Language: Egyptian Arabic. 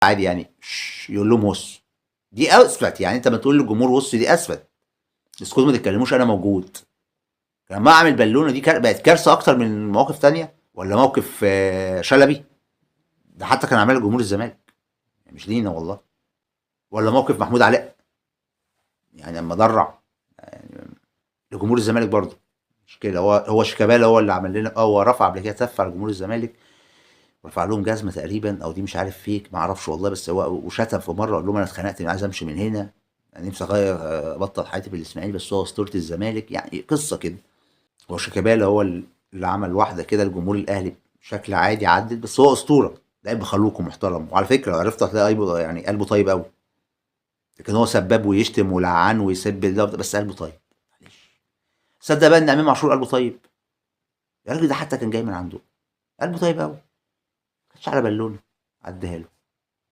عادي يعني يقول لهم هص، دي اثبت. يعني انت ما تقول للجمهور هص دي اثبت، اسكتوا ما تتكلموش انا موجود. لما اعمل بالونه دي بقت كارثة اكتر من مواقف تانية. ولا موقف شلبي ده حتى كان عامل جمهور الزمالك مش لينا والله. ولا موقف محمود علاء يعني لما درع يعني لجمهور الزمالك برضه مش كده. هو شيكابالا هو اللي عمل لنا، هو رفع قبل كده تف على جمهور الزمالك ورفع لهم جزمه تقريبا، او دي مش عارف فيك ما اعرفش والله، بس هو وشتم في مرة قال لهم انا اتخنقت عايز امشي من هنا، انا نفسي اغير ابطل حياتي في الاسماعيلي، بس هو اسطورة الزمالك يعني قصة كده. هو شيكابالا هو اللي عمل واحدة كده لجمهور الاهلي بشكل عادي عدت، بس هو اسطورة، لعيب خلوق ومحترم، وعلى فكرة لو عرفت هتلاقي قلبه يعني قلبه طيب قوي، لكن هو سباب ويشتم ولعان ويسب ده، بس قلبه طيب. معلش صدق بقى ان امام عاشور قلبه طيب يا راجل، ده حتى كان جاي من عنده قلبه طيب قوي، ما كانش على بالونه عديها له.